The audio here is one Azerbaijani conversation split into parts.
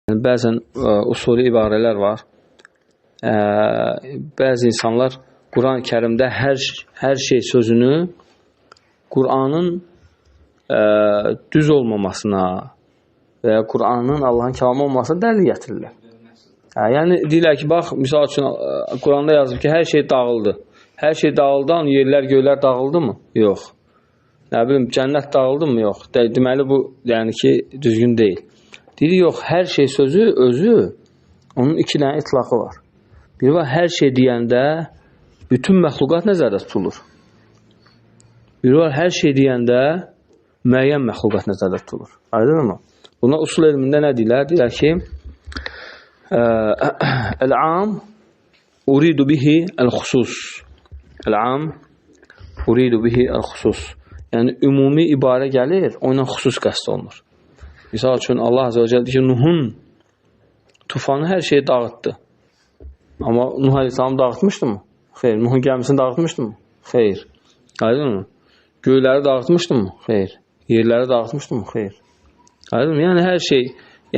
Yəni, bəzən usulü ibarələr var. Bəzi insanlar Quran-ı Kərimdə hər şey sözünü Quranın düz olmamasına və ya Quranın Allahın kəlamı olmasına dəlil gətirirlər. Yəni deyirlər ki, bax, misal üçün Quranda yazıb ki, hər şey dağıldı. Hər şey dağıldan yerlər, göylər dağıldı mı? Yox. Nə bilim, cənnət dağıldı mı? Yox. Deməli bu, yəni ki, düzgün deyil. Deyir, yox, hər şey sözü özü onun iki dənə itlaqı var. Biri var, hər şey deyəndə bütün məxluqat nəzərdə tutulur. Biri var, hər şey deyəndə müəyyən məxluqat nəzərdə tutulur. Aydınmı? Buna usul elmində nə deyirlər? Deyirlər ki, el-am uridu bihi el-xusus. El-am uridu bihi el-xusus. Yəni, ümumi ibarə gəlir, onunla xüsus qəsd olunur. Misal üçün, Allah Azze ve Celle deyir ki, Nuhun tufanı hər şeyi dağıtdı. Amma Nuh Aleyhisselam dağıtmışdı mı? Xeyr. Nuhun gəmisini dağıtmışdı mı? Xeyr. Aydın mı? Göyləri dağıtmışdı mı? Xeyr. Yerləri dağıtmışdı mı? Xeyr. Aydın mı? Yəni hər şey,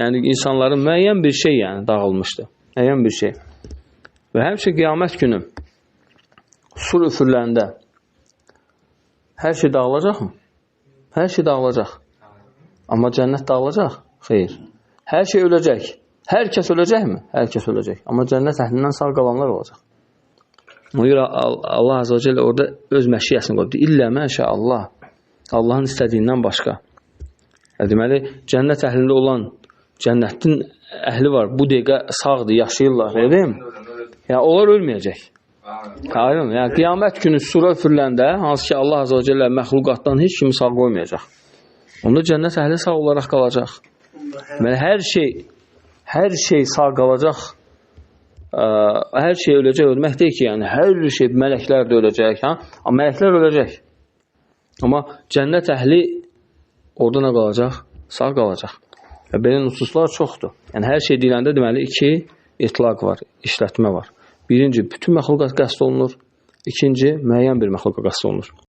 yəni insanların müəyyən bir şey yəni dağılmışdı. Müəyyən bir şey. Və həmçinin qiyamət günü sur üfürləndə hər şey dağılacaq mı? Hər şey dağılacaq. Amma cənnət dağılacaq? Xeyr. Hər şey öləcək. Hər kəs öləcəkmi? Hər kəs öləcək. Amma cənnət əhlindən sağ qalanlar olacaq. Ona görə Allah Azze ve Celle orada öz məşiyyəsini qoyub. İllə məşə Allah. Allahın istədiyindən başqa. Deməli, cənnət əhlində olan cənnətin əhli var. Bu dəqiqə sağdır, yaşayırlar. Elə deyilmi? Yəni, onlar ölməyəcək. Aydın. Yəni, qiyamət günü sura üfürüləndə, hansı ki Allah Azze ve Celle məxluqatdan heç kimi sağ qoymayacaq. Onda cənnət əhli sağ olaraq qalacaq. Deməli, hər şey sağ qalacaq. Hər şey öləcək, ölmək deyil ki, yəni hər şey, mələklər də öləcək, ha? Amma mələklər öləcək. Amma cənnət əhli orada nə qalacaq? Sağ qalacaq. Və belə nususlar çoxdur. Yəni hər şey deyiləndə deməli iki itlaq var, işlətmə var. Birinci, bütün məxluqat qəsd olunur. İkinci, müəyyən bir məxluqa qəsd olunur.